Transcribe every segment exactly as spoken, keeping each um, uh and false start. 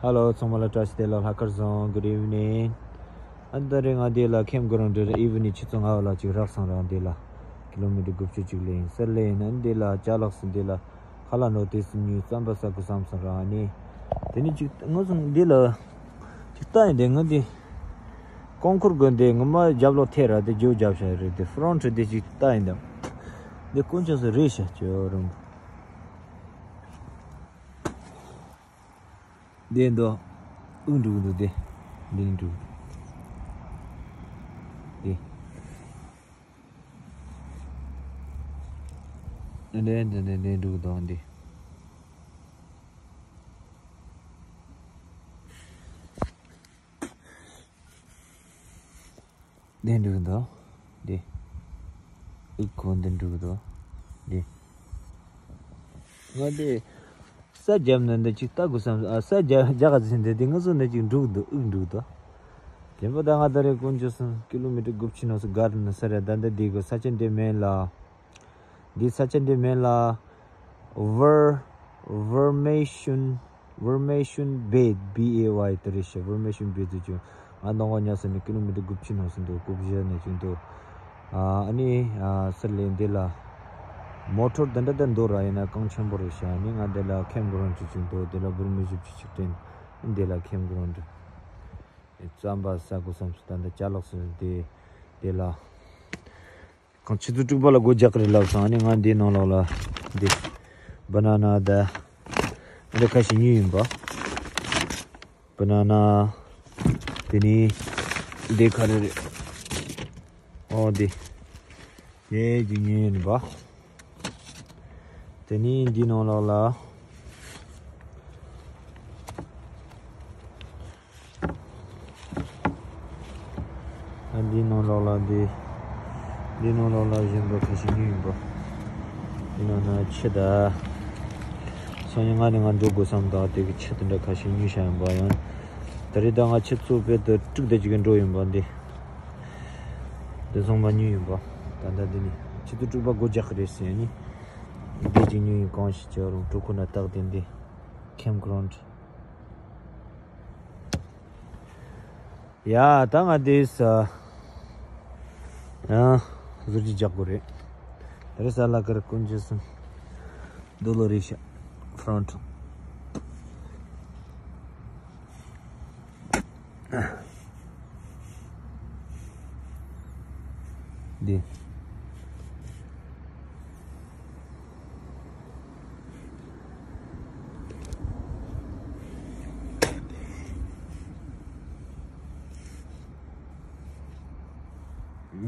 Hello, ཚང་མ་ལ་བཀྲ་ཤིས་བདེ་ལེགས། ལྷག་དཀར་བཟང་། Good evening. ཨ་ནི་ད་རེས་ང་འདི་ལ་ཁེམ་གྷི་རོན་ཌི་རེད། ཨི་ཝི་ནིང་ཆུ་ཚོད་ལྔ་པ་ལ་ཅིག་རག་སོང་ར། འདི་ལ་ཀི་ལོ་མི་ཊར་དགུ་བཅུ་ཅིག་ལ་ཡིན་ས་ལ་ཡིན། ཨ་ནི་འདི་ལ་ཅ་ལག་ཟིན། འདི་ལ་ཁ་ལག་འགྲོ་དེ་ཟིན་ཉོས། རྩམ་པ་ཟ་དགོས་བསམ་སོང་ར། ཨ་ནི་དེ་ནི་ཅིག་ང་ཚོ་འདི་ལ་ཅིག་ལྟ་ཡིན། དེ་ང་འདི་ཀོང་ཁུར་གི་འདི་ངོ་མ་རྒྱབ་ལོག་ཐེ་ར། དེ་རྒྱུ་རྒྱབ་ཤ་རེད། དེ་ཕ་རོན་ཊི་དེ་ཅིག་ལྟ་ཡིན། དེ་འདི་དཀོན་མཆོག་གསུམ་རེད་ཤག་ཅོ་རུང་། འདི་འདུག་ཨུ་འགྲུག་འདུག་དེ་འདི་འགྲུག་དེ་འདི་འདི་འདི་འདི་འགྲུག་དང་འདི། འདི་འགྲུག་འདུག་འདི། ཨུ་ཁོ་འདི་འགྲུག་འདུག་འདི། ང་འདི་ས་རྒྱབ་ནས་འདི་ཅིག་ལྟ་དགོས་བསམ། ཨ། ས་རྒྱ་རྒྱ་ག་ཟིན་འདི་འདི་ང་ཚོ་འདི་ཅིག་འགྲུག་འདུག་ཨུ་འགྲུག་འདུག་དེ་འཕོ་ད་ང་ད་རེས་དཀོན་མཆོག་གསུམ་ཀི་ལོ་མི་ཊར་དགུ་བཅུ་ནང་སུ་གར་ནས་ས་རེད། ད་འདི་འདི་གི་ས་ཆ་འདི་མིང་ལ། འདི་ས་ཆ་འདི་མིང་ལ་Ver- Vermation- Vermation Bay། བྷི་ཨེ་ཝའི་དེ་རེད་ཤག Vermation Bay དུ་བྱུང་། ང་ནང་ང་ཉལ་ས་ནས་ཀི་ལོ་མི་ཊར་དགུ་བཅུ་ནང་སུ་འདུག་རྐུབ་བཞི་ནས་བྱུང་འདུག་ཨ་ནི་ཨ་སར་ལེན་འདི་ལ་མོ་ཊོར་འདི་འདྲ་འདི་འདུག་ར། ཡིན་ན་གང་ཆེན་པོ་རེད་ཤག་ཨ་ནི་ང་འདི་ལ་ཁེམ་གྷི་རོན་ཌི་བྱུང་འདུག་འདི་ལ་འབུར་མི་བཞི་བཅུ་ཅིག་སྤྲད། འདི་ལ་ཁེམ་གྷི་རོན་ཌི། རྩམ་པ་ཟ་དགོས་བསམ་སོང་། ད་འདི་ཅ་ལག་སོང་། དེ་དེ་ལ་གང་ཆུ་ཚོད་དྲུག་པ་ལ་སྒོ་རྒྱག་གི་རེད་ལབ་སོང་། ཨ་ནི་ང་འདི་ནང་ལོགས་ལ་འདི་བ་ན་ན་ད་འདི་ཁ་ཤས་ཉོས་ཡིན་པ། བ་ན་ན། དེ་ནི་འདི་ག་རེ་རེད། ཨོ་འདི། དེ་གི་ཉོས་ཡིན་པ། དེ་ནི་འདི་ནང་ལོགས་ལ། ཨ་འདི་ནང་ལོགས་ལ་འདི། འདི་ནང་ལོགས་ལ་གཞན་པ་ཁ་ཤས་ཉོས་ཡིན་པ། འདི་ནང་ན་ཆུ་ད། སང་ཉིན་ང་ནི་ང་འགྲོ་དགོས་བསམ་ད་དེ་གི་ཆུ་དེ་འདྲ་ཁ་ཤས་ཉོས་བཞག་ཡིན་པ་ཡང་། ད་རེས་ད་ང་ཆུ་ཚོད་དཔེ་དུ་དྲུག་དེ་ཅིག་གི་འགྲོ་ཡིན་པ་འདི། དེ་ཚང་མ་ཉོས་ཡིན་པ། ད་ལྟ་འདི་ནི་ཆུ་ཚོད་དྲུག་པ་སྒོ་རྒྱག་གི་རེད་ཟེར་ནི། འདི་ཅིག་ཉོས་ཡིན། གང་ཞིག་ཅི་རུང་གྲོགས་ཁོ་ན་སྟག་དེ་འདི། ཁེམ་གྷི་རོན་ཌི། ཡ། ད་ང་དེ་ས། ཡང་ཟུར་གྱི་རྒྱག་དགོས་རེད། དེ་རེད་ས་ལ་ཀར་དཀོན་མཆོག་གསུམ། འདི་ལོ་རེད་ཤག་ཕ་རོན་ཊི། འདི།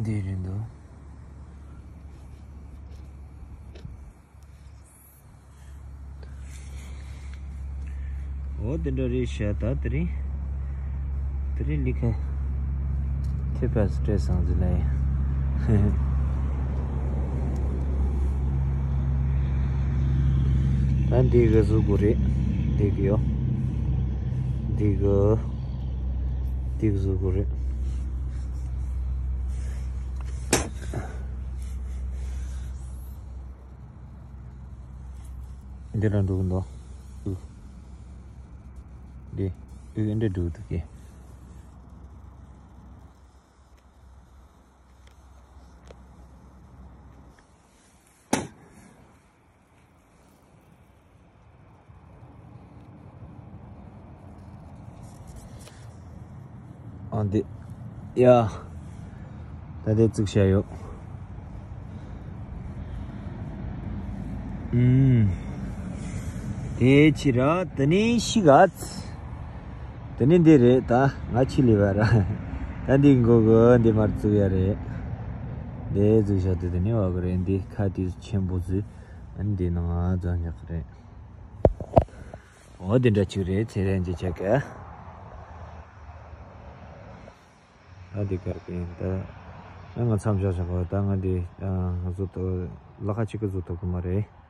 འདི་རེད་འདུག་འོ་དེ་འདྲ་རེད་ཤག་ད་དེ་རིང་། དེ་རིང་ལི་ཁ་ཐེ་པ་སྤྲད་སོང་ཟེར་ལ་ཡ། ད་འདི་ག་བཟོ་དགོས་རེད། འདི་ག་ཡོ། འདི་ག་འདི་ག་བཟོ་དགོས་རེད། འདི་རང་འགྲོ་གི་འདུག་ཨུ། འདི་ཨུ་འདི་འགྲོ་གི་འདུག་གི། ཨ་འདི། ཡ། ད་དེ་བཙུགས་བྱས་ཡོད། ཨུམ། དེ་ཕྱི་ར་དེ་ནས་ཤི་ག་དེ་ནས་འདི་རེད། ད་ང་ཕྱི་ལས་བ་ར། ད་འདི་མགོ་གི་འདི་མར་བཙུགས་ཡ་རེད། དེ་བཙུགས་བྱས་དེ་དེ་ནས་བ་གི་རེད། འདི་ཁ་དེ་ཆེན་པོ་བཙུགས། ཨ་ནི་འདི་ནང་ང་རྫོང་རྒྱག་གི་རེད། འོ་དེ་འདྲ་ཅིག་རེད། ཚེ་རིང་གི་ཆེད་ཀ། ཨ་དེ་གར་གི་ད། ཨ་ང་མཚམས་བཞག་བཞག་གོ་ད་ང་དེ་ཨ་ང་བཟོ་ཐུབ། ལ་ཁ་ཅིག་གི་བཟོ་ཐུབ་གི་མ་རེད།